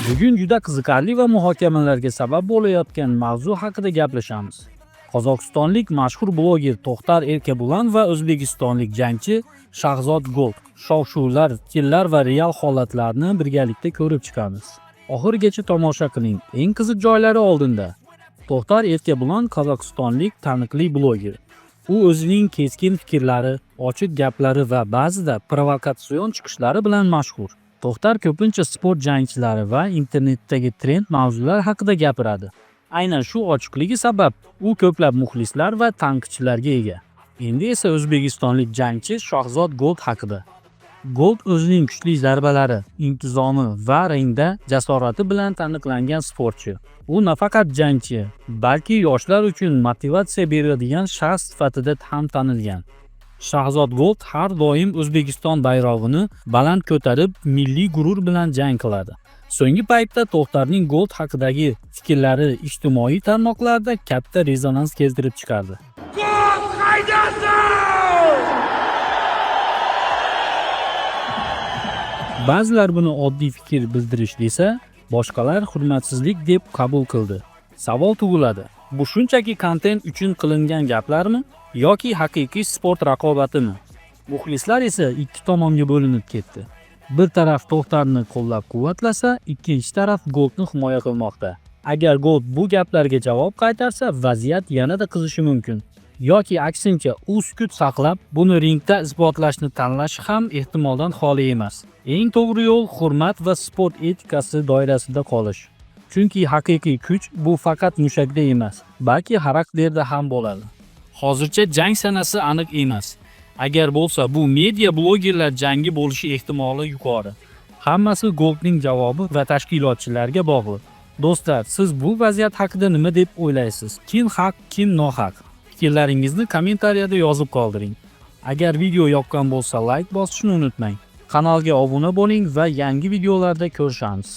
Bugun juda qiziqarli va muhokamalarga sabab bo'layotgan mavzu haqida gaplashamiz. Qozog'istonlik mashhur bloger To'xtar Erkebulan va o'zbekistonlik jangchi Shahzod Gold shov-shuvlar, fikrlar va real holatlarni birgalikda ko'rib chiqamiz. Oxirigacha tomosha qiling. Eng qiziq joylari oldinda. To'xtar Erkebulan qozog'istonlik taniqli bloger. U o'zining keskin fikrlari, ochiq gaplari va ba'zida provokatsion chiqishlari bilan mashhur. To'xtar ko'pincha sport jangchilari va internetdagi trend mavzular haqida gapiradi. Aynan shu ochiqligi sabab u ko'plab muxlislar va tanqidchilarga ega. Endi esa o'zbekistonlik jangchi Shahzod Gold haqida. Gold o'zining kuchli zarbalari, intizomi va ringda jasorati bilan taniqlangan sportchi. U nafaqat jangchi, balki yoshlar uchun motivatsiya beradigan shaxs sifatida ham tanilgan. Shahzod Gold har doim O'zbekiston bayrog'ini baland ko'tarib, milliy g'urur bilan jang qiladi. So'nggi paytda To'xtarning Gold haqidagi fikrlari ijtimoiy tarmoqlarda katta rezonans keltirib chiqardi. Gold qaydasin? Ba'zilar buni oddiy fikr bildirish desa, boshqalar hurmatsizlik deb qabul qildi. Savol tug'iladi. Bu shunchaki kontent uchun qilingan gaplarmi yoki haqiqiy sport raqobatimi? Muxlislar esa ikki tomonga bo'linib ketdi. Bir taraf To'xtarni qo'llab-quvvatlasa, ikkinchi taraf Goldni himoya qilmoqda. Agar Gold bu gaplarga javob qaytarsa, vaziyat yanada qizishi mumkin. Yoki aksincha, u sukut saqlab, buni ringda isbotlashni tanlashi ham ehtimoldan xoli emas. Eng to'g'ri yo'l hurmat va sport etikasi doirasida qolish. Chunki haqiqiy kuch bu faqat mushakda emas, balki xarakterda ham bo'ladi. Hozircha jang sanasi aniq emas. Agar bo'lsa, bu media blogerlar jangi bo'lishi ehtimoli yuqori. Hammasi Goldning javobi va tashkilotchilarga bog'liq. Do'stlar, siz bu vaziyat haqida nima deb o'ylaysiz? Kim haq, kim nohaq? Fikrlaringizni kommentariyada yozib qoldiring. Agar video yoqqan bo'lsa, layk bosishni unutmang. Kanalga obuna bo'ling va yangi videolarda ko'rishamiz.